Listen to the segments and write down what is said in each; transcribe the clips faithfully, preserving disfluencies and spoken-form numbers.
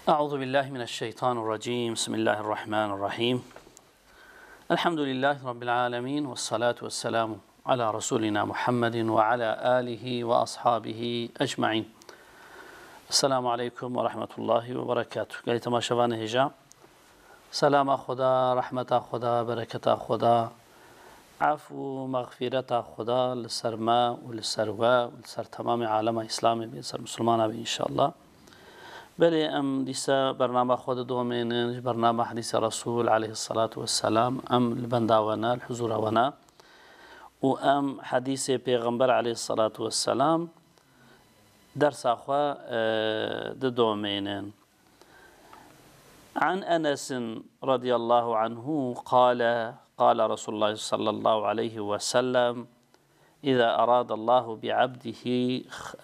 أعوذ بالله من الشيطان الرجيم. بسم الله الرحمن الرحيم. الحمد لله رب العالمين، والصلاة والسلام على رسولنا محمد وعلى آله وأصحابه أجمعين. السلام عليكم ورحمة الله وبركاته. Gelî temaşevanê hêja, selama Xuda, rehmeta Xuda, bereketa Xuda, af û mexfîreta Xuda li ser me û li ser we û li ser temamê alema Îslamê bê, li ser Misilmana bê înşallah. Belê em dîsa bernama xwe didomênin, ji bernama Hedîsa Resûl aleyhisselatu vesselam, em li benda we ne, li huzûra we ne. Û em Hedîsê Pêxember aleyhisselatu vesselam dersa xwe, e, didomênin. عن أنس رضي الله عنه قال: قال رسول الله صلى الله عليه وسلم: إذا أراد الله بعبده،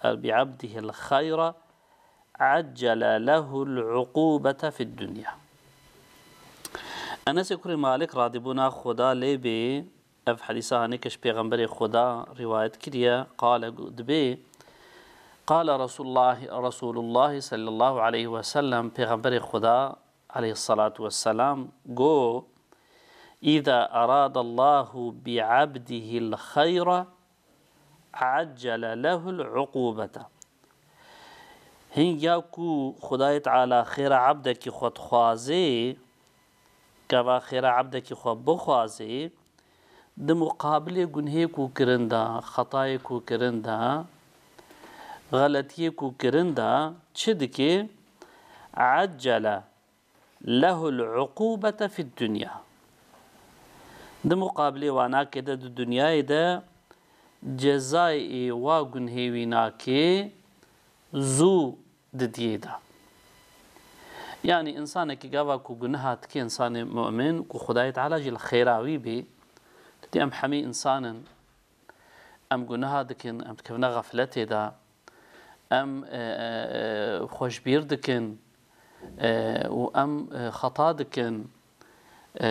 بعبده الخير عجل له العقوبة في الدنيا. Enesê kurê Malik radîbûna Xuda lê bê, ev hedîsa hanê ke ji Pêxemberê Xuda rîwayet kiriye, qale gu-, dibê, قال رسول الله، رسول الله صلى الله عليه وسلم، Pêxemberê Xuda aleyhissalatu vesselam got: إذا أراد الله بعبده الخير عجل له العقوبة. Hingya ku Xudayê Teala xêra ebdekî xwe dixwazê, gava xêra ebdekî xwe bixwazê, di muqabilê gunhê ku kirin de, xetayê ku kirin de, xeletiyê ku kirin de çi dike? عجل له العقوبة في الدنيا. Di muqabilê wanakê de, di dinyayê de cezayê wa gunhê wînakê zû didiyê de. Yanî însanekî gava ku guneha dike, însanê mu'min ku Xudayê Teala jî li xêra wî bê, didî em hemî însan in, em guneha dikin, em dikevine xefletê de, em, e, e, e, xwe ji bîr dikin, e, û em, e, xeta dikin. E,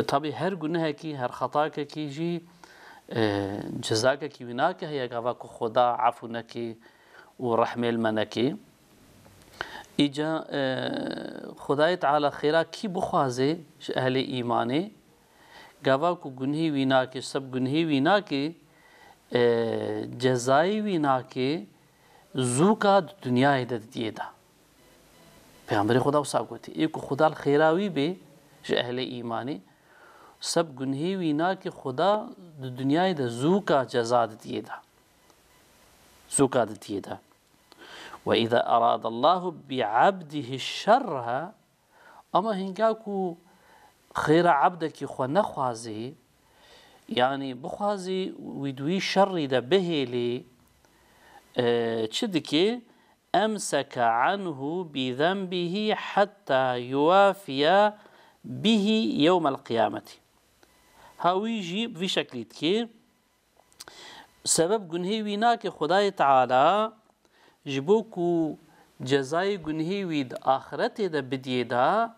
tabî her gunehekî, her xetakekî jî, e, cezakekî wî nake heye gava ku Xuda efû nekê û rehmê li me nekê. Îca, e, Xudayê Teala xêra kî bixwaze ji ehlê îmanê, gava ku gunhê wî nake, seb gunhê wî nake, e, cezayê wî nake, zûka di dinyayê de didiyê de. Pêxemberê Xuda wisa gotî, ê ku Xuda li xêra wî bê ji ehlê îmanê, seb gunhê wî nake, Xuda di dinyayê de zûka ceza didiyê de. Zûka didiyê de. وإذا أراد الله بعبده الشر، ama hinga ku xêra ebdekî xwe nexwazî, yanî bixwazî wî di wî şerî de bihêlî, e, çi dikê? أمسك عنه بذنبه حتى يوافي به يوم القيامة. Ha wî jî bi vî şeklî dikê. Sebeb gunhê wî nake Xwedayê Teala ji bo ku cezayê gunhê wî di axretê de bidiyê de,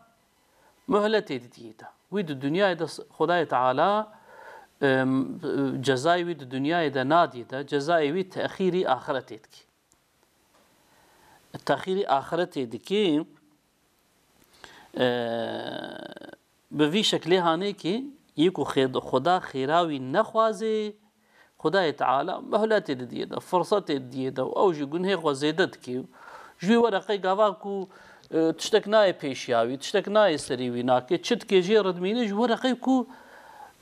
muhletê didiyê de. Wî di dinyayê de s-, Xwedayê Teala, em, cezayê wî di dinyayê de nadiyê de, cezayê wî texîrî axretê dike. Texîrî axretê dike, e, bi vî şeklê hanê ki yê ku xê-, Xuda xêra wî nexwazê, Xudayê Teala muhletê didiyê de, firsetê didiyê de û ew jî gunhê xwe zêde dike. Ji wî were qey gava ku, e, tiştek nayê pêşiya wî, tiştek nayê serî wî nake, çi dike jê re dimîne, ji were qey ku,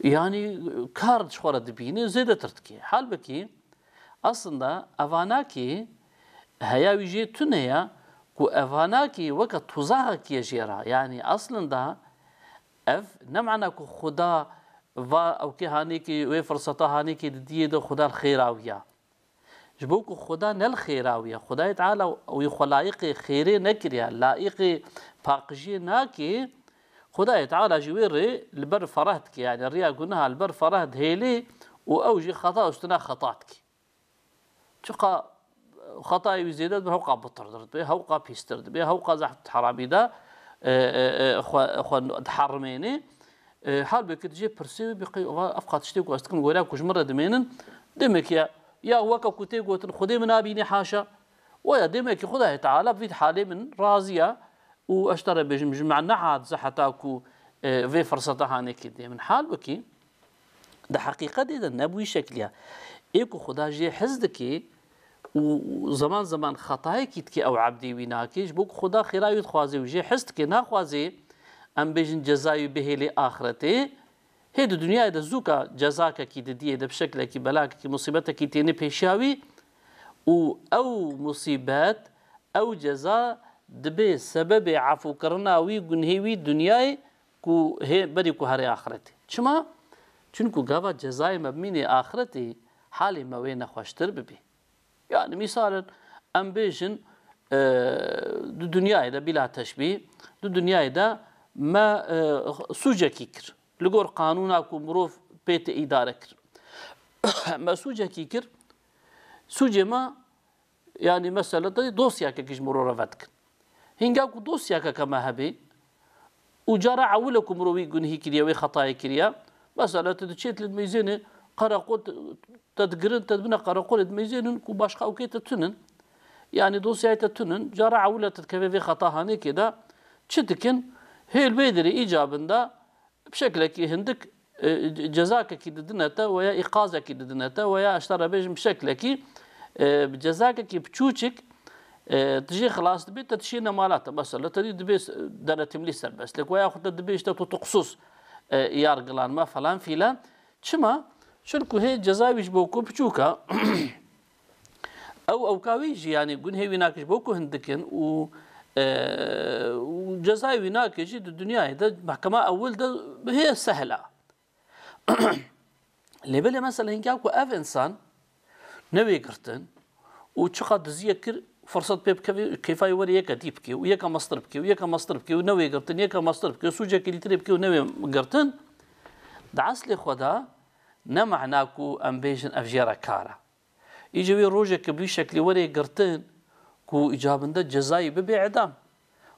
yanî, kar ji xwe re dibîne, zêdetir dike. Halbikî, aslında evana ki heya wî jê tune ya ku evana ki weke tuzaxekî ye jê re. Yanî aslında ev ne mana ku Xuda va ew kê hanê ki wê firseta hanê ki didiyê de Xuda li xêra wî ya. Ji bo ku Xuda ne li xêra wî ya. Xudayê Teala wî xwe layiqê xêrê nekiriya, layiqê paqijiyê nake, Xudayê Teala ji wê rê li ber fereh dike, yanî riya guneha li ber fereh dihêlê û ew jî xeta û ustina xeta dike. Çiqa xetayê wî zêde dibe, hewqa bitir dibe, hewqa pîstir dibe, hewqa zehf heramî de, e, e, e, xwe, xwe diherimênê. E, halbekî tu jê pirsê wî bî qey, eva, ev qat tiştê ku ez dikim, wêra ku ji min re dimênin, demek ya, ya weke ku tê gotin, Xwedê min nabînî haşa, Waya demekî Xwedayê Teala bi vî halê min razî ye û ez ji te re bêjim, ji me nehat ze heta ku, e, vê firseta hanê kê dê min hal bikî. Di heqîqetê de ne bi wî şeklî ye. Ê ku Xuda jê hez dike û, û zeman zeman xetayekî dike ew ebdê wî nake, ji bo ku Xuda xêra wî dixwaze û jê hez dike, naxwaze em bêjin ceza wî bihêlê axretê. Hê di dinyayê de zûka cezakekî didiyê de bi şeklekî belakekî musîbetekî têne pêşiya wî û ew musîbet, ew ceza dibe sebebê efûkirina wî gunhê wî dinyayê ku hê berî ku herê axretê. Çima? Çunku gava cezayê me bimînê axretê halê me wê nexweştir bibê. Yani mîsalin em bêjin, e, di dinyayê de bila teşbîh, di dinyayê de me, e, sûcekî kir. Li gor qanûna ku mirov pê tê îdare kir. Me sûcekî kir. Sûcê me, yani mesela te dosyakekî ji mirov re vedikin. Hînga ku dosyakeke me hebê û cara ewil e ku mirov wî gunhî kiriye, wê xetayê kiriye, mesela tu diçê tu li dimeyzênê qereqol te, te digirin, te dibine qereqolê dimeyzênin ku başqa ewkê te tunin. Yani dosyayê te tunin, cara ewil e tu dikevê vê xeta hanêkê de çi dikin? Hê li wê derê îcabin de bi şeklekî hindik, e, ce-, cezakekî didine te weya îqazekî didine te weya ez te re bêjim bi şeklekî, e, bi cezakekî biçûçik, e, tu jê xilas dibî, te dişîne mala te. Mesela te dî dibê s-, denetimlî serbestlêk weya xwe te dibê işte tutuksuz, e, yargılanma falan filan. Çima? Çunku hê ceza wî ji bo ku biçûk e. Ew ewka wî jî, yanî gunhê wî nake ji bo ku hindik in û, e, û cezayê wî nake jî di dinyayê de mehkema ewil de hê sehla. Lê belê mesela hingya ku ev însan newê girtin û çiqa diziyek kir, firsat pê bikeve, kêfa wî were yeke dî bike û yeke mestir bike û yeke mestir bike û newê girtin, yeke mestir bike û sûcekê dîtirê bike û newê girtin, di eslê xwe de ne mana ku em bêjin ev jê re kar e. Îca wê rojeke bi wî şeklî were girtin ku îcabinde cezayî bibe idam.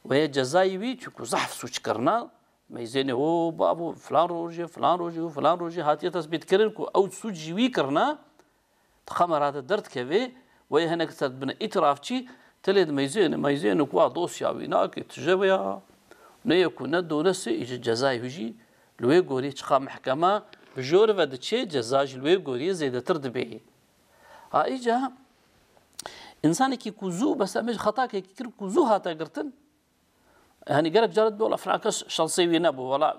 Weye cezayî wî, çunku zehf sûc kirina, meyzênê o bavo, filan rojê, filan rojê û filan rojê hatiye tesbîtkirin ku ew sûc ji wî kirina, di kamera de derdikeve, weye hinek ser dibine îtirafçî, tilê di meyzênê, meyzênê ku a dosya wî nake, tije veya ne yek û ne do ne sê, îca cezayê wî jî li wê gorî çiqa mehkema bi jor ve diçe, ceza jî li wê gorî zêdetir dibe. Ha, îca însanekî ku zû, bes em ê xetakekî kir ku zû hate girtin, hani gerek caret bi wela filan kes şansê wî nebû, wela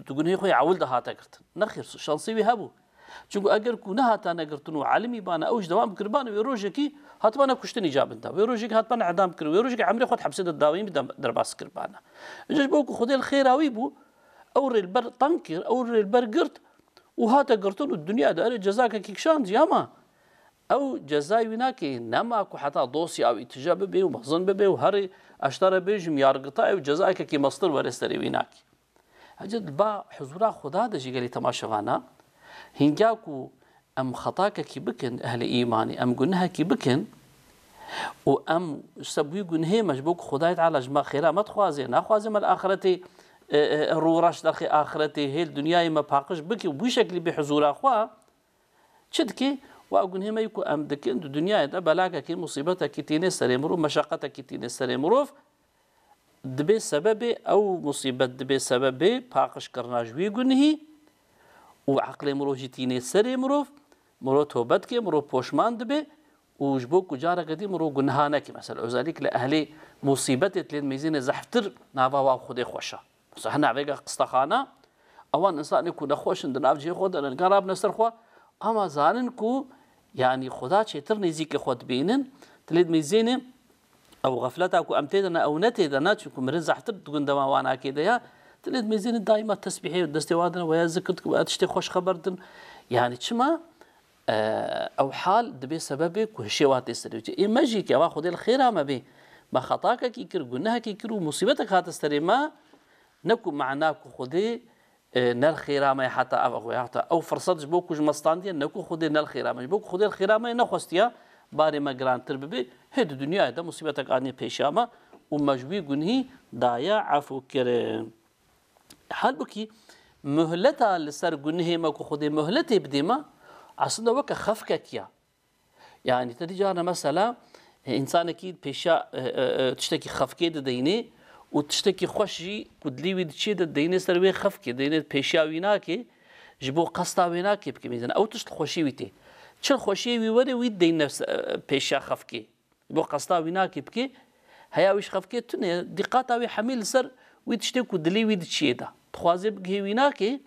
di gunhê xwe yê ewil de hate girtin. Nexêr, şansê wî hebû. Çunku eger ku nehatane girtin û elimî bana, ew ji dewam kiribana, wê rojekî hatibana kuştin îcabin da. Wê rojekî hatibana edam kirin. Wê rojekî emrê xwe di hepsê de dawî bi dem-, derbas kiribana. Îca ji bo ku Xwedê li xêra wî bû, ew rê li ber teng kir, ew rê li ber girt, û hate girtin û dinya de erê cezakekî kişandiye, ama ew cezayê wî nake, nema ku heta dosya wî tije bibe û mezin bibe û herê ez te re bêjim yargitayê û cezayekekî mestir were serê wî nake. Hece di ba huzura Xuda de jî gelî temaşevana, hingya ku em xetakekî bikin, ehlê îmanî, em gunehekî bikin, û em sebwî gunhê me ji bo ku Xwedayê Teala ji me xêra me dixwaze, naxwaze me li axretê, e, e, rû reş derxê axretê, hê li dinyayê me paqij bike û bi wî şeklî bê huzûra xwe, çi dike? Wa gunhê me yî ku em dikin, di dinyayê de belakekî, musîbetekî tînê serê mirov, meşeqetekî tînê serê mirov, dibe sebebê, ew musîbet dibe sebebê paqijkirina ji wî gunhî û eqlê mirov jî tînê serê mirov, mirov tobe dike, mirov poşman dibe û ji bo ku careke dî mirov guneha neke. Mesela, özellikle ehlê musîbetê tilê dimeyzêne zehftir nava wan Xwedê xweş e. Mesela, hina vêga qistexana, ewan însanê ku nexweş in di nav cihê xwe de ne, nika rabine ser xwe, ama zanin ku, yanî Xuda çêtir nêzîkê xwe dibînin, tilê dimeyzêne ew xefleta ku em tê de ne, ew ne tê de ne, çunku mirin zehftir di gundema wan akê de ya, tilê dimeyzêne daîma tesbîhê destê wan de ne, weya zikir dikin, weya tiştê xweş xeber din. Yanî çima? E, ew hal dibe sebebê ku hişê wan tê serê. Ê me jî keva Xwedê li xêra me bê, me xetakekî kir, gunehekî kir û musîbetek hate serê me, ne ku mana ku Xwedê, e, ne li xêra me ye heta ev, ev, heta ew firsat ji bo ku ji me standiye, ne ku Xwedê ne li xêra me, ji bo ku Xwedê li xêra me ye nexwestiya barê me girantir bibe, hê di dinyayê de musîbetek anî pêşiya me û me ji wî gunhî daye efû kirin. Halbukî muhleta li ser gunhê me ku Xwedê muhletê bidê me, aslında weke xefkek ya. Yanî te dî carna mesela, Însanekî pêşiya, e, e, e, tiştekî xefkê dideynê û tiştekî xweş jî ku dilî wî diçê dideynê ser wê xefkê, dideynê pêşiya wî nake, ji bo qesta wê nake bike mîzan. Ew tişt xweşî wî tê. Çi xweşiyê wî were wî dideynê se-, e, pêşiya xefkê. Ji bo qesta wî nake bike, heya wî ji xefkê tune, dîqata wî hemî li ser wî tiştê ku dilî wî diçiyê de. Dixwaze bigihê wî nake,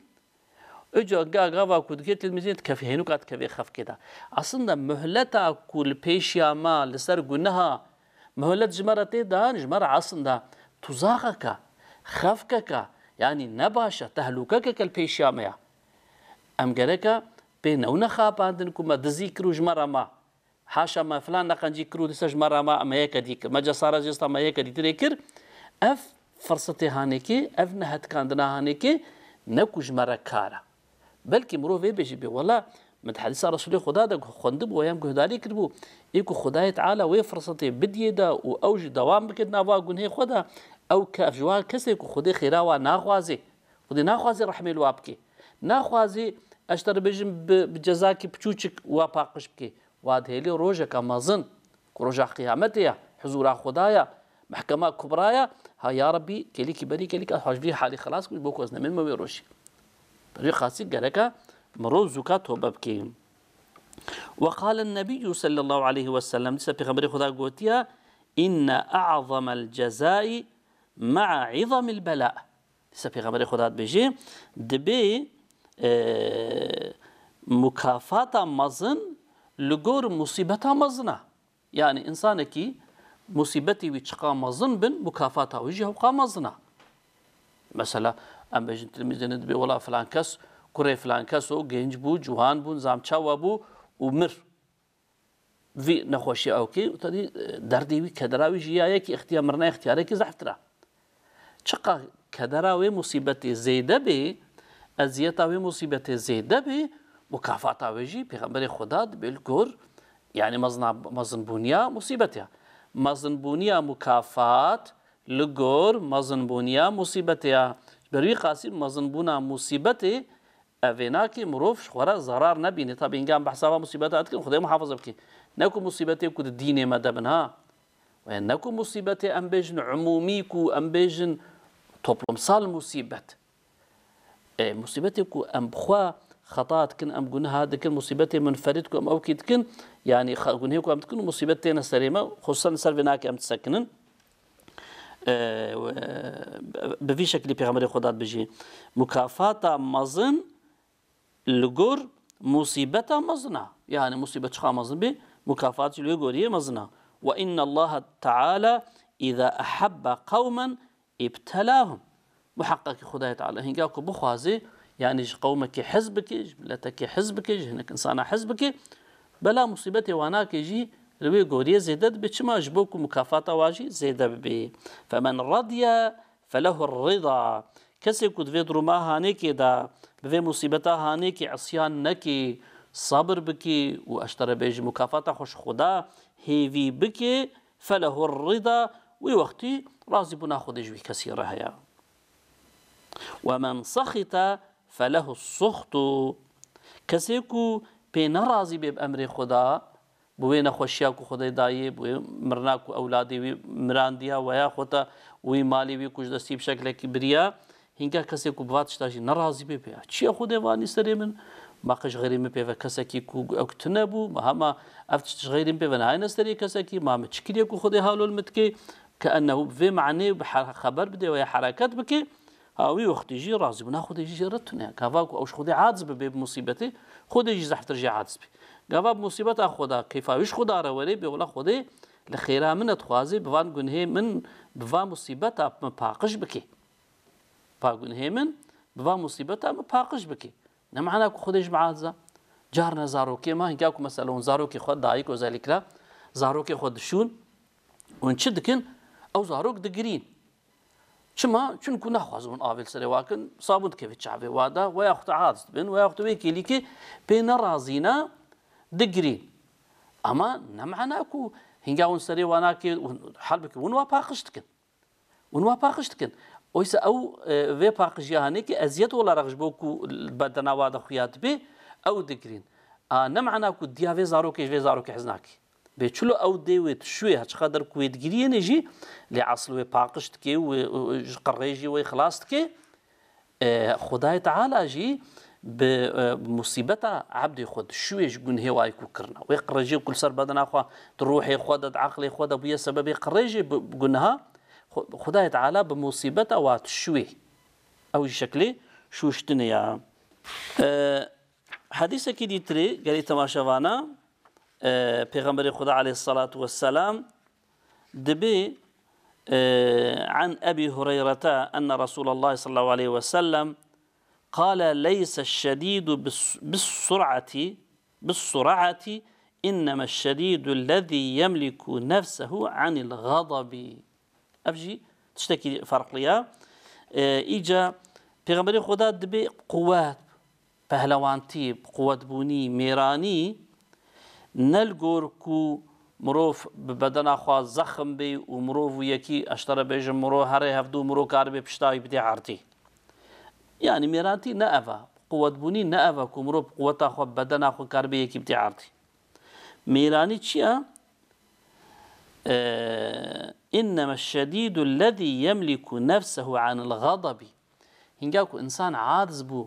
Uca ga gava ku dikê tilmîzê dikevê hênuka dikevê xefkê de. Aslında muhleta ku li pêşiya ma li ser guneha muhlet ji me re tê dan, ji me re aslında tuzaxeke, xefkeke, yanî ne baş e, tehlûkekeke li pêşiya me ye. Em gereke pê newne xapandin ku me dizî kir û ji me re ma. Haşa me filan neqencî kir û dîsa ji me re ma me yeke dî kir. Me cesareta me yeke dîtirê kir. Ev firsetê hanêkê, ev nehetkandina hanêkê ne ku ji me re kar e. Belkî mirov vê bêjî bê, wela min di hedîsa Resûlê Xuda de xwendibû, yan guhdarî kiribû. Ê ku Xudayê Teala wê firsetê bidiyê de û ew jî dewam bike di nava gunhê xwe de, ew ke-, ev ji wan kesê ku Xwedê xêra wan naxwazê. Xwedê naxwazê rehmê li wa bike. Naxwazê, ez ji te re bêjim, bi, bi cezakî piçûçik wa paqij bike. Wa dihêlê rojeka mezin, ku roja qiyametê ye, huzûra Xuda ye, mehkema kubra ye, ha ya Rebbî, kêlîkî berî kêlîk ez ji vî halî xelas bim, ji bo ku ez nemînime wê rojê. Berî xasî gereke mirov zûka tobe bike. Ve qale Nebiyyu sallallahu aleyhi ve sellem, dîsa Pêxemberê Xuda gotiye, inne a'zamel cezai ma'a izamil bela. Dîsa Pêxemberê Xuda dibêje, dibê, e, mukafata mezin li gor musîbeta mezin e. Yanî însanekî musîbetê wî çiqa mezin bin, mukafata wî jî hewqa mezin e. Mesela, em bêjin tilmîzê ne dibê, wela filan kes, kurê filan kes o, genc bû, ciwan bû, nizam çawa bû û mir. Vî nexweşiya ew kê û tedî, e, derdê wî, kedera wî ji ya yekî ixtiya-, mirina ixtiyarekî zehftir e. Çiqa kedera wê musîbetê zêde bê, eziyeta wê musîbetê zêde bê, mukafata wê jî Pêxemberê Xuda dibê li gor, yanî mezina-, mezinbûniya musîbetê ye. Mezinbûniya mukafat li gor mezinbûniya musîbetê ye. Ji ber wî qasî mezinbûna musîbetê Ev ê nake mirov ji xwe re zerar nebîne. Tabî, hingê em behsa va musîbeta dikin, Xwedê muhafaza bike. Ne ku musîbetê ku di dînê me de bin, ha. Ve ne ku musîbetê em bêjin umûmî, ku em bêjin toplumsal musîbet. E, musîbetê ku em bi xwe xeta dikin, em guneha dikin, musîbetê munferîd ku em ewkî dikin, yanî xe-, gunehê ku em dikin û musîbet têne serê me, xususen li ser vê nake em disekinin. E, we, bi vî şekilî Pêxemberê Xweda dibêjî, mukafata mezin li gor musîbeta mezin a. Yanî musîbet çiqa mezin bê, mukafat jî li wê goriyê mezin a. Ve inna Allaha Teala îza ehebbe qewmen îbtelahum. Muheqeqî Xwedayê Teala hinga ku bixwaze, yanî ji qewmekê hez bike, ji miletekê hez bike, ji hinek însana hez bike, bela musîbetê wan nake jî li wê goriyê zêde dibe. Çima? Ji bo ku mukafata wan jî zêde bibe. Femen radiye felehu rida. Kesê ku di vê duruma hanêkê de, bi vê musîbeta hanêkê isyan neke, sabir bike û ez ji te re bêjim mukafata xwe ji Xweda hêvî bike, felehu rida, wî wextî razîbûna Xwedê ji wî kesî re heye. Ve men sexîte felehu suxtu. Kesê ku pê nerazî bê bi emrê Xweda, bi wê nexweşiya ku Xwedê dayê, bi wê mirina ku ewladê wî mirandiya, weya xwe te wî malê wî ku ji destî bi şeklekî biriya, hînga kesê ku bi va tişta jî nerazî bê, pê ya çi ye Xwedê vanî serê min? Ma qe ji xeyrê min pê ve kesekî ku ew tune bû, ma hema ev tişt ji xeyrê min pê ve nehayne serê kesekî, ma min çi kiriye ku Xwedê halol min dike? Ke ennehu bi vê manê bi he-, xeber bide weya hereket bike, ha wî wextî jî razîbûna Xwedê jî jê re tune. Gava ku ew ji Xwedê aciz bibe bi musîbetê, Xwedê jî zehftir jê aciz be. Gava bi musîbeta Xweda, keyfa wî ji Xweda re were, bê wela Xwedê li xêra min e, dixwaze bi van gunhê min, bi van musîbeta min paqij bike. Va gunhê min, bi van musîbeta min paqij bike. Ne mana ku Xwedê ji min aciz e. Carna zarokê me, hinga ku mesela hûn zarokê xwe, dayik özellikle, zarokê xwe dişûn, hûn çi dikin? Ew zarok digirîn. Çima? Çunku naxwazin hûn avê li serê wa kin, sabûn dikeve çavê wa de, weya xwe te aciz dibin, weya xwe te wê kêlîkê pê nerazîne, digirîn. Ama ne mana ku hinga hûn serê wa nake, hûn, halbikî hûn wa paqij dikin. Hûn wa paqij dikin. Oysa ew, e, vê paqijiya hanê ki eziyet olarak ji bo ku li bedena wa de xuya dibe, ew digirîn. A, ne mana ku diya vê zarokê ji vê zarokê hez nake. Bê çilo ew dê wê tu şûyê, heçqader ku wê digiriyêne jî, lê esl wê paqij dike û wê, û, û ji qirrê jî wê xilas dike. E, Xwedayê Teala jî bi, e, bi musîbeta ebdê xwe dişûyê ji gunhê wayî ku kirine. Wê qirrê jî ku li ser bedena xwe, di ruhê xwe de, di eqlê xwe de bûye sebebê qirrê jî bi, bi gunha, Xwe-, Xwedayê Teala bi musîbeta wa dişûyê. Ew jî şeklê şûştinê ya. E, Hedîsekî dîtirê gelî temaşevana, e, Pêxemberê Xuda aleyhissalatu vesselam dibê, e, an Ebî Hureyrete enne Resûlallah sallallahu aleyhi ve sellem qale leyse şedîdu bis-, bis-sur'ati, bis-sur'ati, inneme şedîdu lezî yemliku nefsehu anil ğadabi. Ev jî tiştekî ferqli ye. E, îca Pêxemberê Xweda dibê quwet, pehlewantî, quwetbûnî, mêranî, ne li gor ku mirov bi bedena xwe zexm bê û mirov û yekî, ez ji te re bêjim, mirov herê hevdû mirov karibê pişta wî bidê erdê. Yanî mêrantî ne ev e, quwetbûnî ne ev e ku mirov bi quweta xwe, bi bedena xwe karibê yekî bidê erdê. Mêranî çi ye? Ee, inneme şedîdu lezî yemliku nefsehu anil ğadabi. Hinga ku însan aciz bû,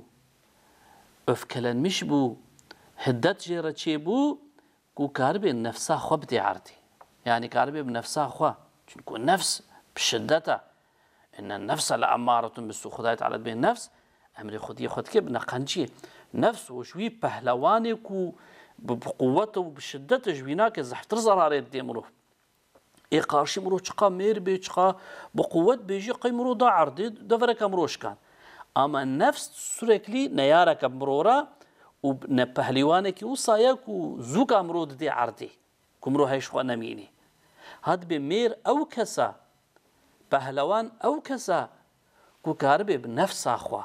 öfkelenmiş bû, hiddet jê re çêbû, ku karibê nefsa xwe bidê erdê. Yanî karibê bi nefsa xwe. Çunku nefs bi şiddet e. Inne nefse le emmâretun bissû. Xwedayê Teala dibê nefs, emrê xwediyê xwe dike bi neqenciyê. Nefs o ji wî pehlewanê ku bi, bi quwet û bi şiddet ji wî nake, zehftir zerarê didê mirov. Ê qarşî mirov çiqa mêr bê, çiqa bi quwet bê jî, qey mirov da erdê, devereke mirov şikan. Ama nefs sureklî neyareke bi mirov re û ne pehlîwanekî wisa ye ku zûka mirov didê erdê. Ku mirov hej xwe nemînî. Ha dibê mêr ew kes e, pehlewan ew kes e ku karibê bi nefsa xwe.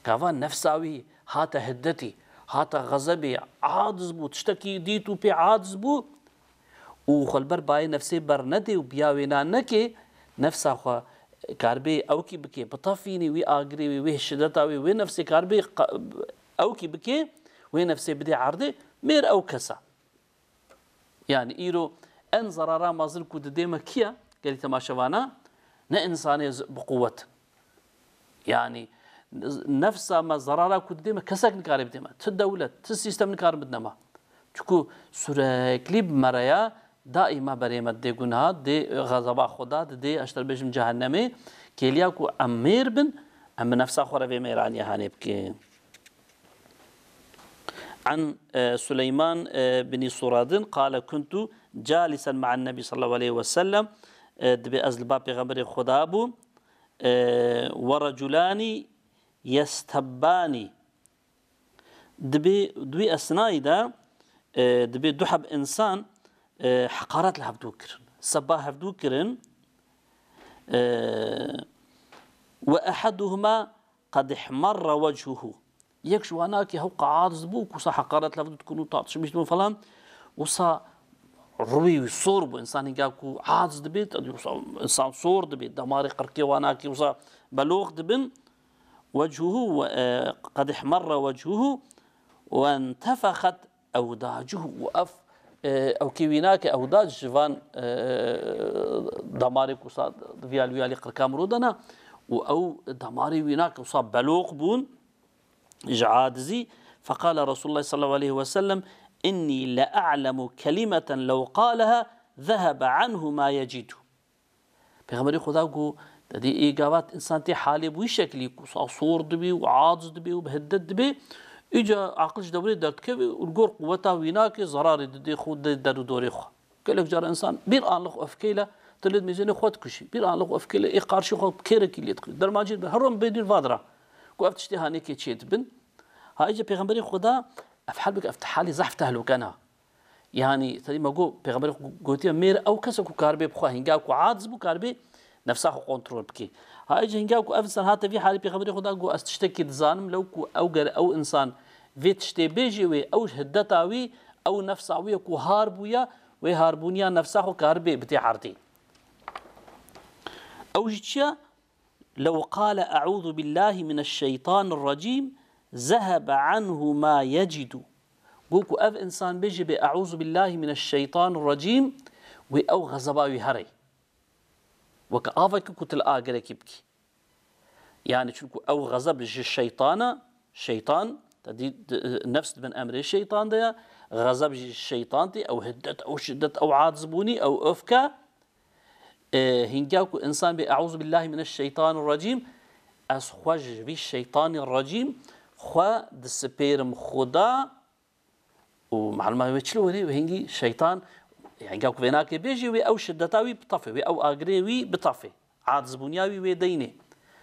Gava nefsa wî hate hiddetî, hate xezebê, aciz bû, tiştekî dît û pê aciz bû û xwe li ber bayê nefsê bernedê û biya wêna nekê, nefsa xwe karibê ewkî bikê, bitefînî wî agirê wî, wê şideta wî, wê nefsê karibê qa-, ewkî bikê, wê nefsê bidê erdê, mêr ew kes e. Yanî îro en zerara mezin ku didê me kî ye? Gelî temaşevana, ne însanê z-, bi quwet. Yanî nefsa me zerara ku didê me kesek nikare bidê me. Ti dewlet, ti sîstem nikare bidine me. Çiku sureklî bi me re ya, daîma berê me didê gunha, dê xezeba Xweda, didê, ez ji te re bêjim, cehennemê. Kêliya ku em mêr bin, em bi nefsa xwe re vê mêraniya hanê bikin. An, e, Suleyman, e, binî Suradin qale kuntu calisen ma'an Nebî sallallahu aleyhi ve sellem, e, dibê ez li ba Pêxemberê Xuda bûm, e, ve reculani yestebbani. Dibê di wî esnayî de, e, dibê du heb însan, e, heqaret li hevdû kirin. Sebba hevdû kirin, e, ve eheduhuma qed ihmerra wechuhu. Yek ji wana ki hewqa aciz bû, ku wisa heqaret li hevdû dikin û tartişmîş dibin falan, wisa rûyê wî sor bû. Însan hinga ku aciz dibê, wisa însan sor dibê. Demarê qirkê wana ki wisa belox dibin. Wechuhu, e, qed ihmerra wechuhu wentefexet ewdacuhu. Û ev, e, ewkê wî nake, ewdac ji van, e, damarê ku sa di viyal wiyalî qirka mirov de ne. Û ew damarê wî nake, wisa beloq bûn ji acizî. Feqale Resulullah sallallahu aleyhi ve sellem, inni le a'lemu kelimeten lew qaleha zehebe anhu ma yecidu. Pêxemberê Xuda got, te dî ê gavat însan tê halê bi wî şeklî ku sa sor dibî û aciz dibî û bi hiddet dibî, îca aqil ji dewrê derdikeve û li gor quweta wî nake, zerarê didê xwe, didê der û dorê xwe. Gelek cara însan bir anlık öfkeyle tu lê dimêzênê xwe dikujî. Bir anlık öfkeyle ê qarşî xwe bi kêrekî lê dikujî. Dermancî dibe, her rom bêdîn vadira ku ev tiştê hanê kê çê dibin. Ha îca Pêxemberê Xuda ev hal bike, ev halê zehf tehlûke ne. Yanî, tedî me got, Pêxemberê xwe gotiye, mêr ew kes e ku karibê bi xwe, hinga ku aciz bû, karibê nefsa xwe kontrol bike. Ha, êca hinga ku ev insan hate vî halî, Pêxemberê Xuda got, ez tiştekî dizanim, lew ku ew ger ew insan vê tiştê bêjê wê, ew hiddeta wî, ew nefsa wî ye ku har bûye, wê harbûniya nefsa xwe karibê bidê erdê. Ew jî çi ye? Lew qale eûzu billahî mineşşeytanirrecîm zehebe anhu ma yecidu. Got ku ev insan bêjî bê "Eûzu billahî mineşşeytanirrecîm", wê ew xezeba wî herê. Weke avekî ku tu li agirekî bikî. Yani çunku ew xezeb ji şeytan e, şeytan, te dî, di, nefs di bin emrê şeytan de ye, xezeb jî ji şeytan tê, ew hiddet, ew şiddet, ew acizbûnî, ew öfke. E, hingya ku insan bê "Eûzu billahî mineşşeytanirrecîm", ez xwe ji vî şeytanî recîm, xwe disipêrim Xuda, û maluma wê çi li werê, wê hingî şeytan, hingî ku vê nake bêjî, wê ew şiddeta wî bitafê, wê ew agirê wî bitafê. Acizbûniya wî wê deynê.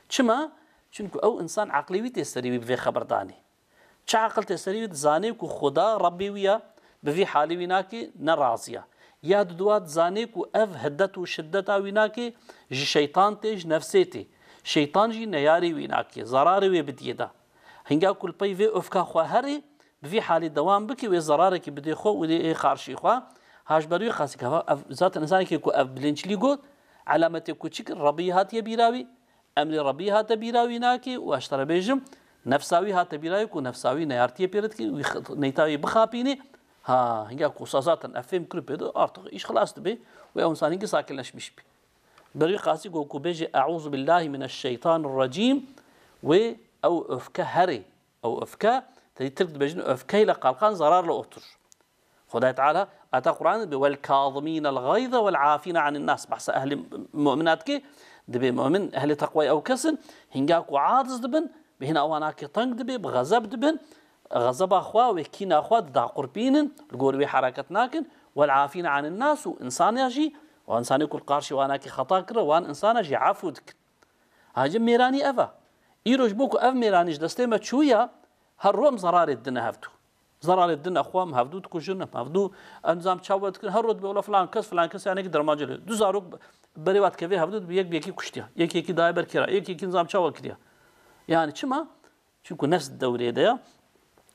Çima? Çunku ew insan eqlê wî tê serî wî bi vê xeber danê. Çi eqil tê serî wî dizanê ku Xuda Rebbê wî ya, bi vî halê wî nake, ne razî ya. Ya diduwa dizanê ku ev hiddet û şiddeta wî nake, ji şeytan tê, ji nefsê tê. Şeytan jî neyarê wî nake, zerarê wê bidiyê da. Hinga ku li pey vê öfka xwe herê, bi vî halî dewam bike, wê zerarekî bidê xwe û dê ê xarşî xwe. Haş ber wî qasî keva, ev, zaten insanekî ku ev bilinçlî got, elametê ku çi kir, Rebî hatiye bîra wî, emrê Rebî hate bîra wî nake û ez ji te re bêjim, nefsa wî hate bîra wî ku nefsa wî neyartiyê pê re dike, wî x-, neyta wî bixapînê. Ha, hinga ku sa zaten ev fêm kir pê de, artık îş xilas dibe û ew insan hingî sakinleşmiş bî. Ber wî qasî got ku bêjê, "Eûzu billahî mineşşeytanirrecîm", wê ew öfke herê. Ew öfke, te dî Tirk dibêjin, öfkeyle kalkan zararla otur. Xwedayê Teala ata Qur'an dibê, "Wel kazimînel gayze wel afîne anin nas." Behsa ehlê mu'minat dike, dibê mu'min, ehlê teqwayê ew kes in, hinga ku aciz dibin, bêhna wan ake teng dibe, bi xezeb dibin, xezeba xwe wê kîna xwe didaqurpînin, li gor wê hereket nakin, "Wel afîne anin nas", û insana jî, wan insanê ku li qarşî wan ake xeta kire, wan insana jî efû dikin. Hacî mêranî ev e. Îro ji bo ku ev mêranî ji destê me çûya, her ro em zerarê didine hevdû. Zerarê didine xwe, em hevdû dikujin, em hevdû, em nizam çawa dikin, her ro dibê wela filan kes, filan kes yanekî dermancê lê. Du zarok berê wa dikevê hevdû dibê yek bi yekî kuştiya, yek yekî daye ber kêra, yek yekî nizam çawa kiriya. Yani çima? Çunku nefs di dewrê de ya.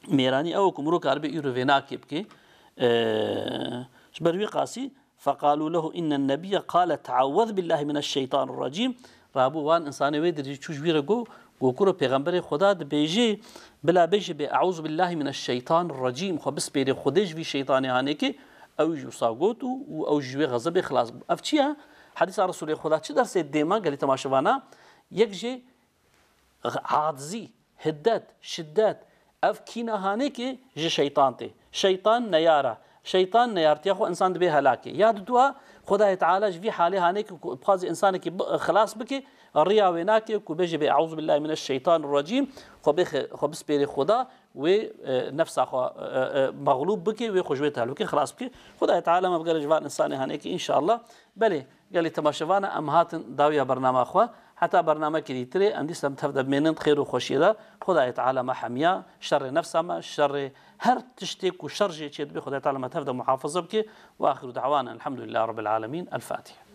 Mêranî ew ku mirov karibe îro vê nakê bike. Ee, ji ber wî qasî, "Feqalû lehu innen nebiyye qale teawwez billahî mineşşeytanirrecîm." Rabû wan insanê wê dirî çû ji wî re got, got, "Kuro pêxemberê Xweda dibêjê, bila bêjê bê eûzu billahî mineşşeytanirrecîm." Xwe bispêrê Xwedê ji vî şeytanê hanêkê, ew jî wisa got û, û ew ji wê xezebê xilas bû. Ev çi ye? Hedîsa Resûlê Xweda çi dersê dê me gelî temaşevana? Yek jê Acizî, hiddet, şiddet, ev kîna hanekê ji şeytan tê. Şeytan neyara. Şeytan neyartiya xwe insan dibê helakê. Ya diduwa, Xwedayê Teala ji vî halê hanekê ku bixwaze insanekî bi-, xilas bike, riya wê nake ku bêje bê "Eûzubillahî mineşşeytanirrecîm", xwe bêxe-, xwe bispêrê Xweda, wê, e, nefsa xwe, e, e, mexlûb bike, wê xwe ji wê tehlûkê xilas bike. Xwedayê Teala me bigere ji van insanê hanekê, înşallah. Belê, gelî temaşevana em hatin dawiya bernama xwe. Heta bernamekî dîtirê, em dîsa em tev de bimênin xêr û xweşiyê de. Xwedayê Teala me hemiya şerê nefsa me, şerê her tiştê ku şer jê çê dibe, Xwedayê Teala me tev de muhafaza bike. Ve axiru da'wana elhamdulillah rabbil alemin. El Fatiha.